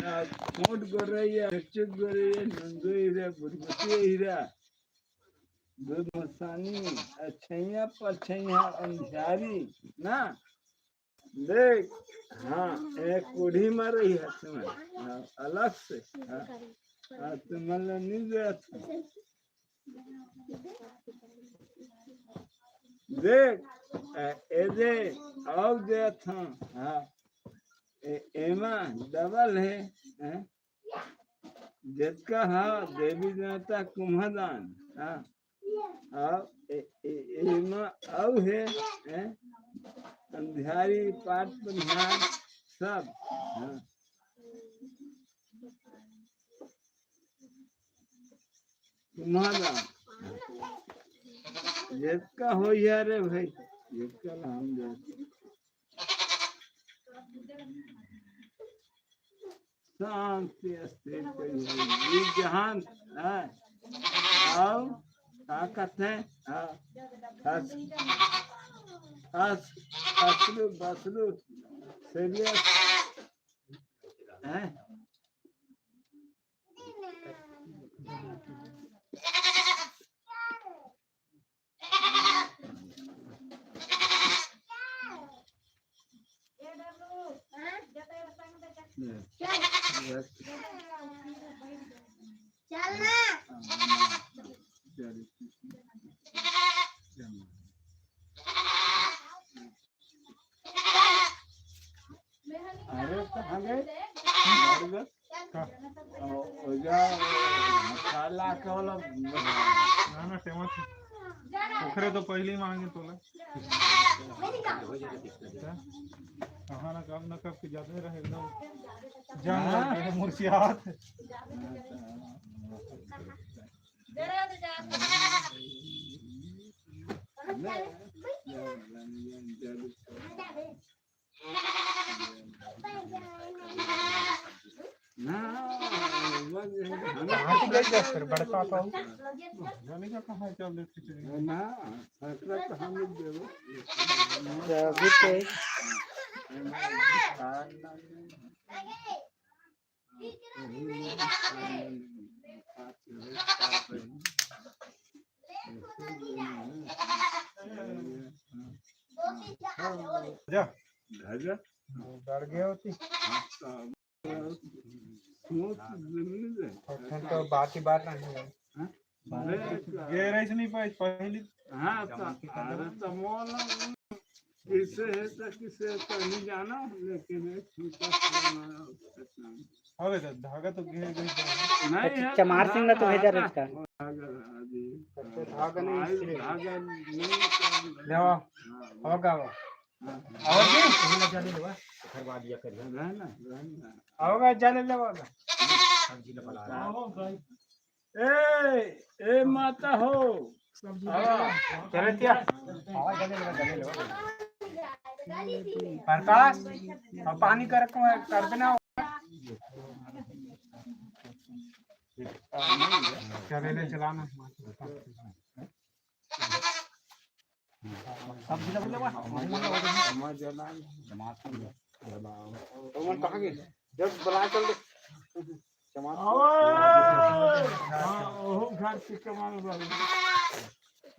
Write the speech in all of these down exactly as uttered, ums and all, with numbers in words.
आ, कोट गोरैया, चुक गोरैया, नंदोई रे, बुरबुटिया हीरा, दूध मसानी, अछैया पछैया अंधियारी, ना? देख, हाँ, एक कोढ़ी में रही है तुम्हें, हाँ, अलग से, हाँ, हाँ, तुमन ला नहीं देत। देख, ए, ए दे, अउ देत हंव, हाँ, ए, एमा डबल हे, हैं? जेतका हा देवी देवता कुम्हदान, हाँ, अउ ए, ए, एमा अउ हे, हैं? अंधियारी, पाट पनिहार, सब, हाँ। तुम्हारा जेतका होइया रे भाई, जेतका ला हम जात। शांति स्थिर करी होई। ई जहान, हाँ। अउ का कहते हैं? हाँ। अस-, अस-, असलू, बसलू, serious, हैं? चल ना। अरे, कहाँ गए? का? ओ, ओजा, मसाला के वाला। ना, ना, टेमा थी। ओकरे तो पहले ही मांगे तोला। क्या? कहाँ ना, कब ना, कब के जाते रहे एकदम। जान लग गए मुर्शियात। ना, कहाँ से गई जा फिर बड़का पाऊ? जाने का कहाँ चल देते थे? ना, सकरा तो हम लोग देवो। अभी तो जा। डर गया होती। सोच जमीन है। अखन तो बात ही बात नहीं है। हाँ? गे रहिस नहीं पाइस पहली। हाँ, तो, अरे, तो मोल किसे है तो किसे तो नहीं जाना, लेकिन एक छोटा सा हवे तो धागा तो गे गई। नहीं है, चमार सिंह ने तो भेजा रहता। धागा, हाँ जी। अच्छा, धागा नहीं, धागा नहीं। लेवा, हाँ, होगा वो। हाँ। और भी? वही ना जाने लेवा, घर वाली या करिया। रहना, रहना। आओगा, जाने लेवा। सब्जी न बना रहा। ए, ए माता हो। आवा। चले क्या? प्रकाश, अब पानी कर, कर देना। चले ले, चलाना। सब्जी लग लेवा। जमात। जमात। जमात। कहाँ गए? जब बना चल दे। जमात। हाँ, ओहो घर के कमाल वाले।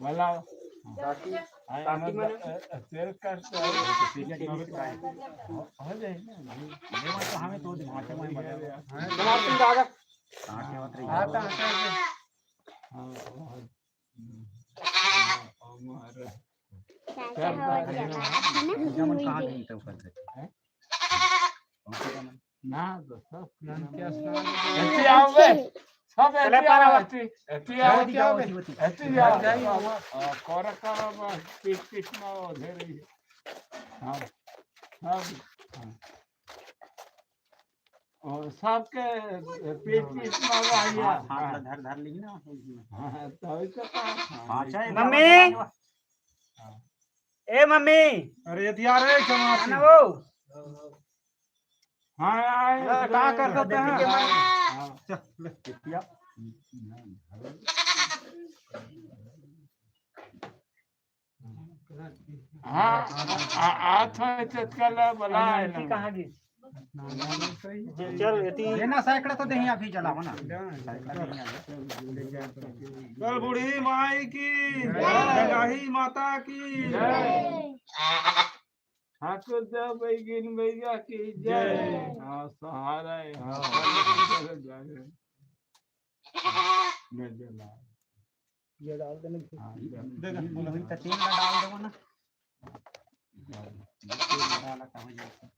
भला। ताकि, ताकि मैंने तेल काट के हो जाए ना। हमें तो दिमाग में जमात में आ गया। आता, आता। हाँ। ना, तो सब नाम क्या सुना? ऐसे आओ बे। सब ऐसे आओ, ऐसे। ऐसे आओ, ऐसे आओ। हाँ, कोरा, कोरा, बस, पीट, पीट ना हो, धीरे ही। हाँ, सब, हाँ। और सबके पीठ पीठ में रहिया। हाथ, हाथ ला धर, धर ली ना। हाँ, तो वही तो कहा। हाँ, चाहे मम्मी। हाँ। ए मम्मी। अरे ये यार, ए, क्षमा खाना हो। हाँ, आए, हाँ, का कर सकते हैं? हाँ। चल, ले, किया। हाँ, आ, आ, आ, था चटका ला बला है ना। कहाँ गई? चल, एती ये ना, सैकड़ा तो देही अभी जलावा ना। सैकड़ा देही अभी। चल, बूढ़ी माई की, जय। गंगाही माता की। जय। ठाकुर देव बैगिन भैया की जय। जय। हाँ, सहारा है, हाँ। ले, ले ला। ये डाल देने। हाँ, ले। दे दे, वही तो तेल ला डाल देबो ना। डाल। तेल डाला का हो जाए।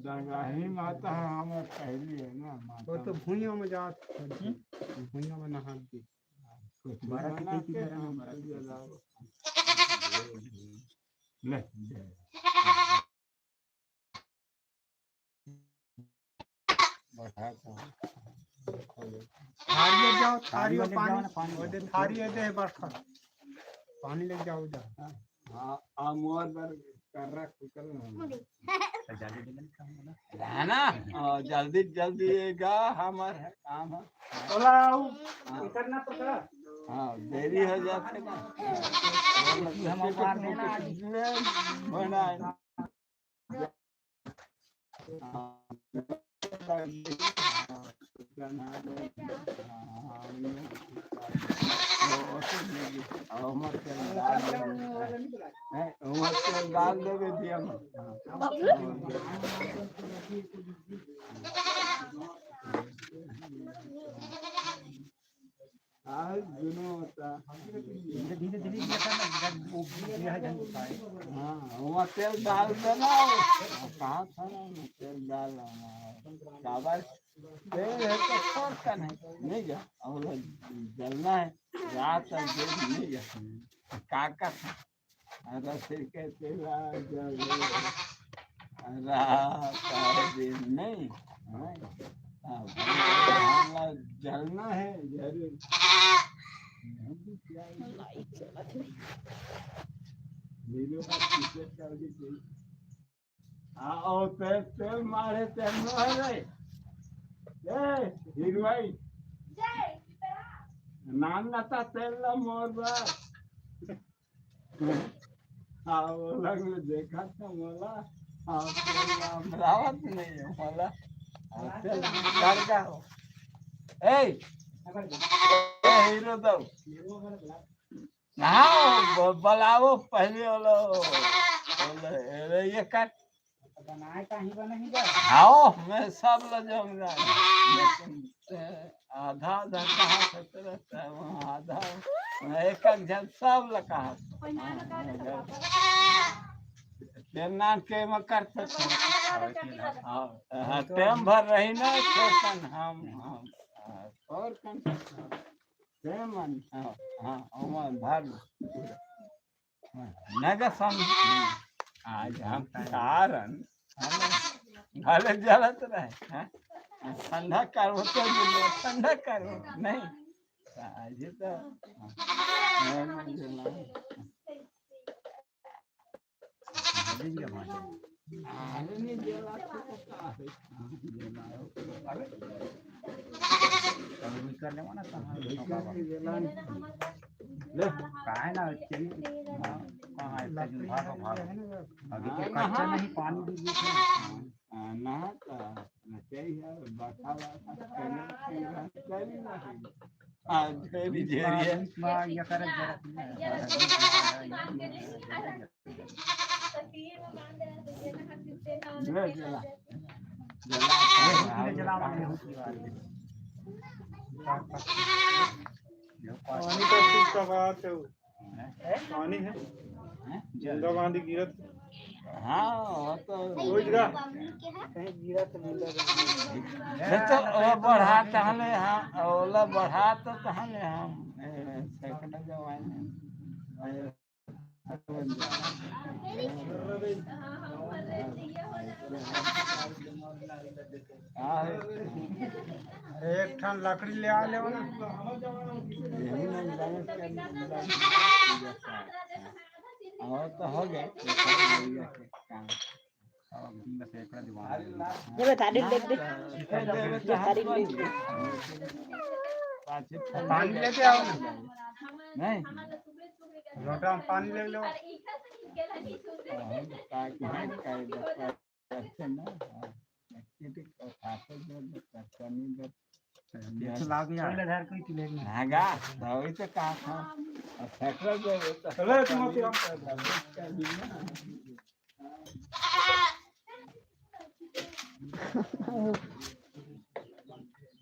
डंगाही माता हमर पहली है ना, माता। वो तो भुइयां में जात, भुइयां में नहात थी। कुछ बड़ा मना कितनी की के तरह हम बड़ा कितनी की तरह। ले। थारी ले जाओ, थारी थारी और ले जाओ पानी। ना, पानी। वो दे, थारी है दे, बरखा। पानी ले जाओ जा। हाँ, आ मोर बर कर रख, कर ना। तो जल्दी जल्दी काम करो। है ना? हाँ, जल्दी जल्दी ये गा हमर है, काम है। चला आओ, हाँ। करना पड़ता। हाँ, देरी हो जाते ना। हम मार देना आज। बना है। आज दुनो होता। धीरे, धीरे, धीरे, धीरे कर ना, जब वो गिरा है, जब उठाए। हाँ, वहाँ तेल डाल देना, कहा था ना, तेल डाल, काबर तेल है तो छोड़ता नहीं, नहीं जा, और जलना है, रात और दिन नहीं जा, का का रस के तेरा जल रात और दिन नहीं, नहीं। हाँ, भगवान ला जलना है, जरूर। हीरो का टिकट कर दी कोई। आ, ओ, तेल, तेल मारे, तेल मारे। ए, हीरो भाई। नान ना ता तेल ला मोर बा। हाँ, वो लग में देखा था मोला। हाँ, तो नाम रावत नहीं है मोला। हाँ, चल, कर का हो। ए, ए, हीरो दो। हाँ, ब-, बुलाओ पहले वाला, बोले, "अरे, ये कर।" बनाए का ही बना ही जा। हाँ, मैं सब ल जाऊंगा। लेकिन, ए, आधा, आधा कहा सकते रहता है, वहाँ आधा, वहाँ एक, एक जन सब ल कहा। कोई ना लगा दे तो वापस। तेल नान के मैं कर सकता हूँ। हाँ, हाँ, टाइम भर रही ना, तो अपन हम, हम, हाँ, और कौन सा? तेल मन, हाँ, हाँ, ओमन भर लो। नगर सम-, आज हम तारन, हम भले जलत रहे, हैं? ठंडा करबो तो बोलो, ठंडा करबो, नहीं। आज तो, हाँ, नहीं, नहीं जला। अरे नहीं, जेला तो का है? अरे, अरे, निकल ले ना, कहाँ ले? काहे ना, चलिए। हाँ, कहाँ है? भागो, भागो। अभी तो कच्चा नहीं, पानी भी बीच में। हाँ, ना तो, ना चाहिए, बता, बता, चलिए, चलिए, चलिए। हाँ, जो भी, जो भी है। इस बार, इस बार ये करे जरूरत नहीं है। जला, जला। जला, जला, जला। पानी का कुछ सवाल है वो। पानी है। हैं? गंगा बांध गिरत। हाँ, वो तो वो गिरा। कहीं गिरा तो नहीं लगा। ये तो वो बढ़ा तहले, हाँ, ओला बढ़ा तो तहले हम, ए, सैकड़ा जवान है। एक ठन लकड़ी ले आ लेव ना। और तो हो गए। ये बता, देख, देख। ये तारीख लिख दे। पानी लेके आओ ना। नहीं। लोटा में पानी ले लो। करथे ना, हाँ। नक्की तो खाते जो, जो कच्चा नहीं बच-, पीछे लाग गया। पहले धर कोई तू लेके। हाँ गा, तो वही तो कहा था। और फेंकल जो, वो तो चलो, तुम मत, हम कर दो।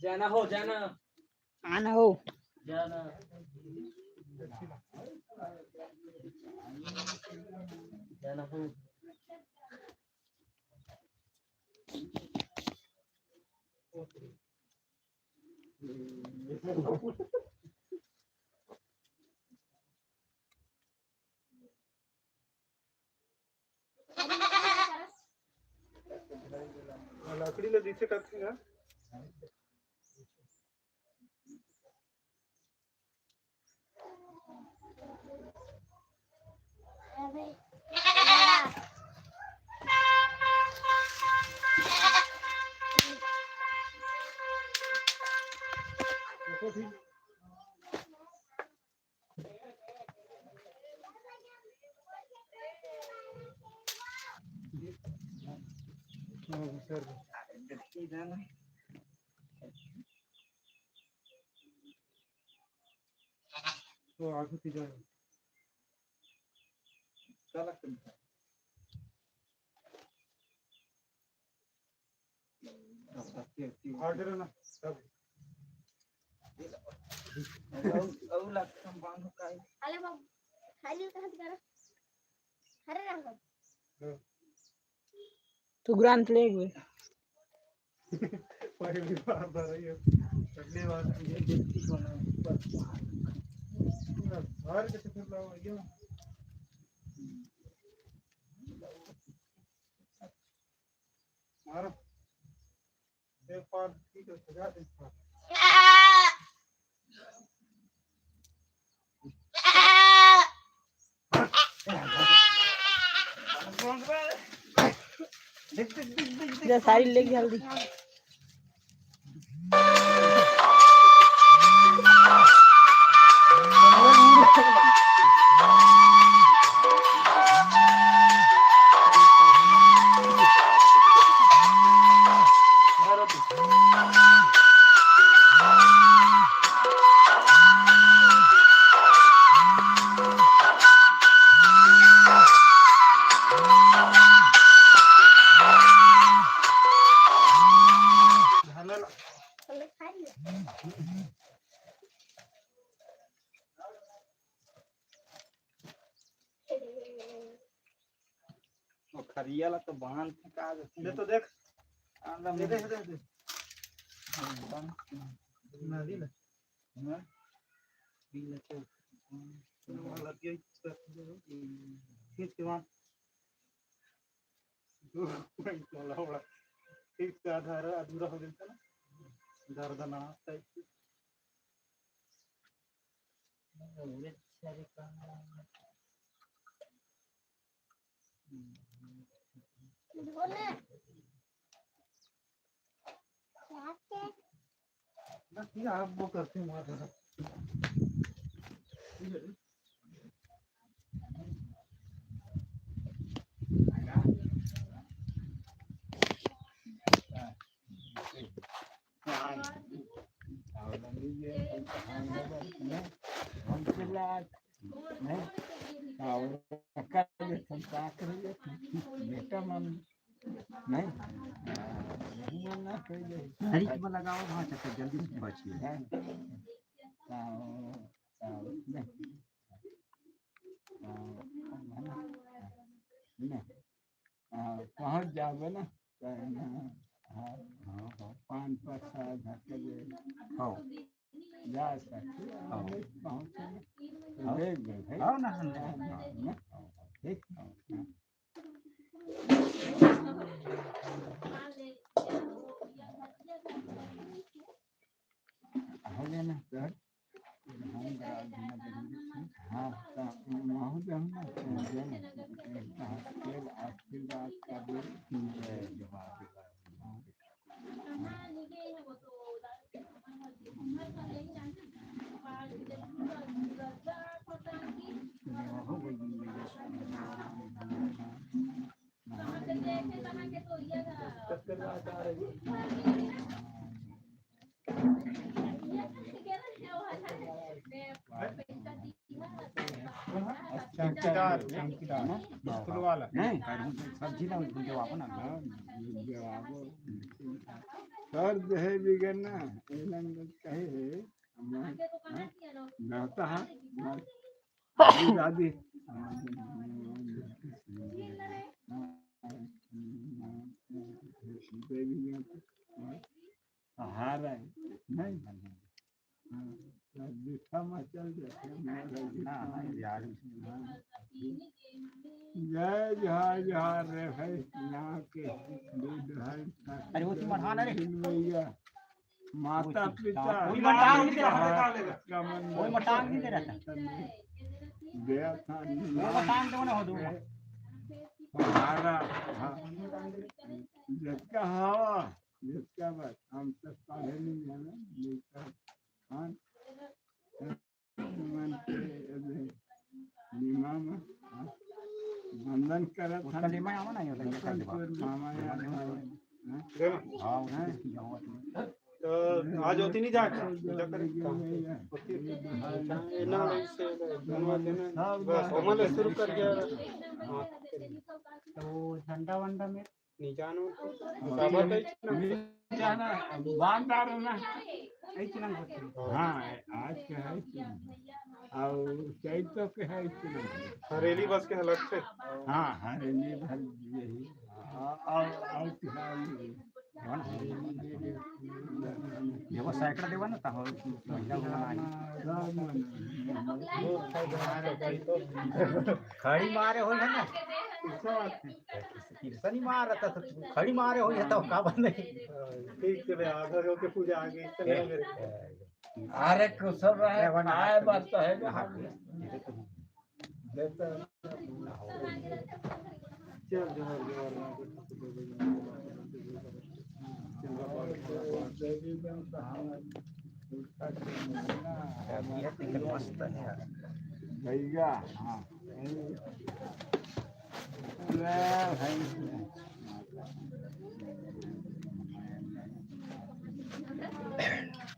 जाना हो, जाना। आना हो। जाना। जाना हो। लकड़ी ल जइसे करथे ना। तो आगे पीछे। अरे बाबू, खाली कहाँ से करा? अरे राम बाबू। हाँ। तू ग्रंथ ले गए। पहली बार धरा ये। अगली बार ये देखती कौन है। बाहर के तो फिर लाओ, ये। मारो। एक बार ठीक है, सजा दे। जा साड़ी लेके जल्दी। वो खरिया ला तो बांध के का देथे? ले तो देख। आंदा ये में देख, देख, देख। हाँ, बांध। नदी ले। हाँ? ये ले चल। वो लग गई। खींच के बांध। ठीक से आधा अधूरा हो गया था ना, दर्दनाक टाइप से। बस ये आप वो करते हैं वहाँ जरा। बेटा मन नहीं। अरे, इसमें लगाओ, हाँ, चक्कर जल्दी से बचिए। हाँ। हाँ, हाँ, नहीं। हाँ, है ना? नहीं। हाँ, पहुँच जाबे ना। हाँ, हाँ, हाँ। पाँच पाँच साल घर के लिए। हाँ। जा सकते हैं, हाँ। हम लोग पहुँचे। हाँ। देख गए, भाई। हाँ, ना, ना, हाँ, ना। हाँ, हाँ, ठीक। हाँ, हाँ। हो गया ना, सर? हाँ, तो वहाँ पे हम ना, आशीर्वाद, आशीर्वाद का दे। चौकीदार, चौकीदार, स्कूल वाला। नहीं, सब्जी ना, उनके बाबू ना। हाँ, उनके बाबू। सर, जो है बिगन ना, ये लंग कहे है, हम लोग, हाँ, रहता है, हाँ, दादी, दादी। हार है, नहीं। हाँ, मीठा मचल जाथे, मोर हाँ, हाँ, यार। हाँ। जय जोहार, जोहार रे भाई, यहाँ के बूढ़ है, अरे, वो तो मढ़ा ना रे। भैया, माता पिता, वही मटांग नहीं दे रहा था। इसका मन वही मटांग नहीं दे रहा था। दया था, वो मटांग दे ना हो दो। हमारा, हाँ, जिसका हवा, जिसका बात, हम सब पढ़े नहीं जाना, नहीं कर, हाँ, मन के, अबे, निमा में, हाँ, वंदन करत उसका हन। निमा आवा ना, ये लड़का का निमा। मामा यार, हाँ। हाँ, हाँ। तो आज होती नहीं जाके, पूजा करे। होती। ना, ना, इससे, दोनों देना। बस, हमले शुरू कर दिया। हाँ। तो झंडा वंडा में नहीं जानो। हाँ। साबत है इतना। नहीं जाना, बांधदार है ना। ऐसे ना होते। हाँ, आज के है इतना। और चैत तो के है इतना। हरेली बस के अलग से। हाँ, हरेली बस यही। हाँ, और, और क्या है ये? देखो, सैकड़ा देवा ना, तो हो, महिला को मनाई। खड़ी मारे होई है ना? किरसा नहीं मार रहा था, तो खड़ी मारे होई है, तो का बात नहीं। ठीक चले, आधा लोग के पूजा आ गई, चले मेरे। अरे, कुशल रहे, आए बात तो है ना। हाँ। भैया, हाँ।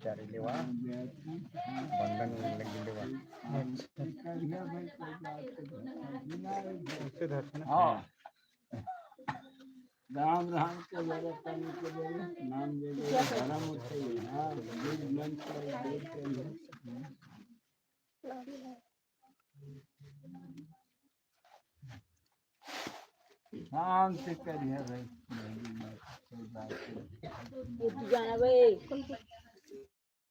चारी लेवा, बंधन लगी लेवा। हाँ। राम राम के जगह पानी के जगह नाम दे दे, धर्म उठे, हाँ, गुड मंत्र, गुड के लिए। शांति करिए भाई। ये तू जाना भाई।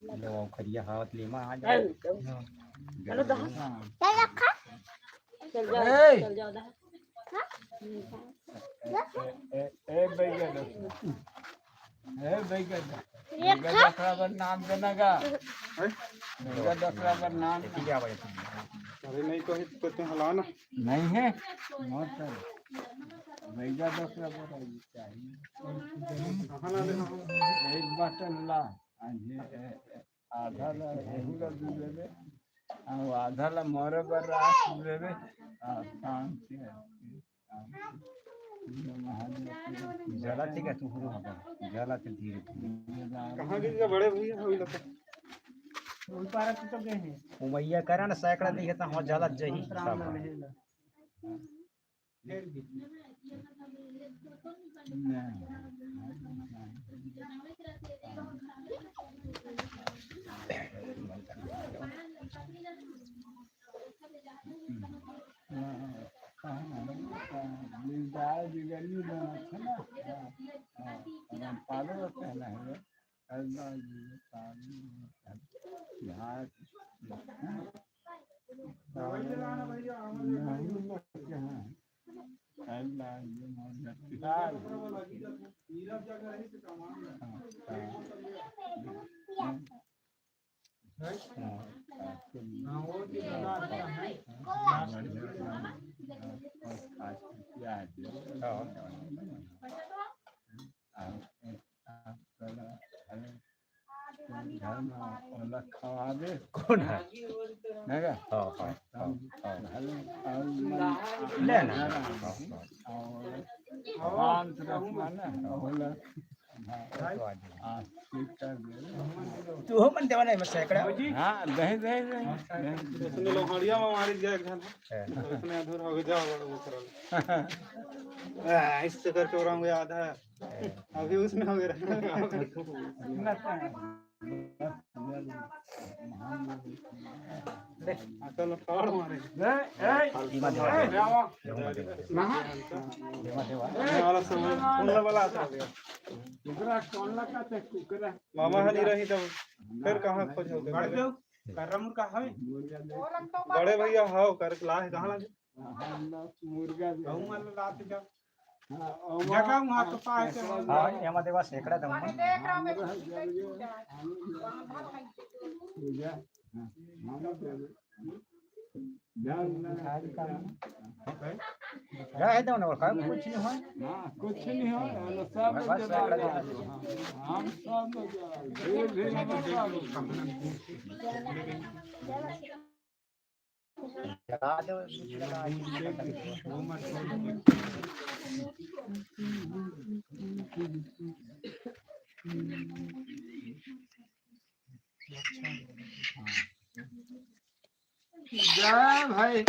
ले वो खरिया हाथ ले मा आ जा। चलो तो। हाँ। चल रखा। चल जाओ, ए! चल जाओ दा। ए, ए, ए, बैगा दस। ए, बैगा दस। बैगा दस बर नाम देना का? हैं? बैगा दस बर नाम। अरे नहीं तो ही तो ते हला ना। नहीं है। मोर तो बैगा दस बर चाहिए। कहाँ ला देना हो? एक बाटल ला। हाँ जी, ए, ए, आधा ला एहू ला दे देबे, अउ आधा ला मोरे बर राख देबे, आ, शांति है। जला ठीक है, तू हो बाबा, जला ते धीरे धीरे। कहाँ गिर गया बड़े भैया? हो लगा। उन पारा तो गए हैं। उमैया करा ना सैकड़ा दिखे तो हो जला जही। राम नाम है ना। कौन है? हाँ, हाँ, हाँ, हाँ। ले ना। हाँ, हाँ। शांत रखना ना, होला। हाँ, ठीक कर दे। तू हो मन देवा नहीं, मैं सैकड़ा। हाँ, दही, दही, दही। उसने लोहड़िया में मारी गया एक जन। तो उसने अधूरा हो गया, जाओ, वो करो। आ, इससे करके और हम आधा। अभी उसमें हो गया। चलो, फाड़ मारे। ए, ए, ए, आवा। देवा, देवा। ये वाला सब, कौन वाला आता है? कुकरा, कौन लगा था कुकरा? मामा हनी रही तब, फिर कहाँ खोज होते? बढ़ जाओ, कर्रा मुर्गा है। बड़े भैया, हाव, कर ला है, कहाँ ला? मुर्गा भी गहूं है। वाला लाते जाओ। हाँ, और जगह वहाँ वहाँ तो पाए के हाँ, वहाँ। हाँ, एमा देवा सैकड़ा दम। पूजा, हाँ, हाँ, पूजा। ध्यान में रहे दो ना, और कुछ नहीं हुआ। हाँ, कुछ नहीं हुआ, हम सब बस जला सैकड़ा दे। हाँ, हम सब जला। धीरे, धीरे, बस। जय भाई।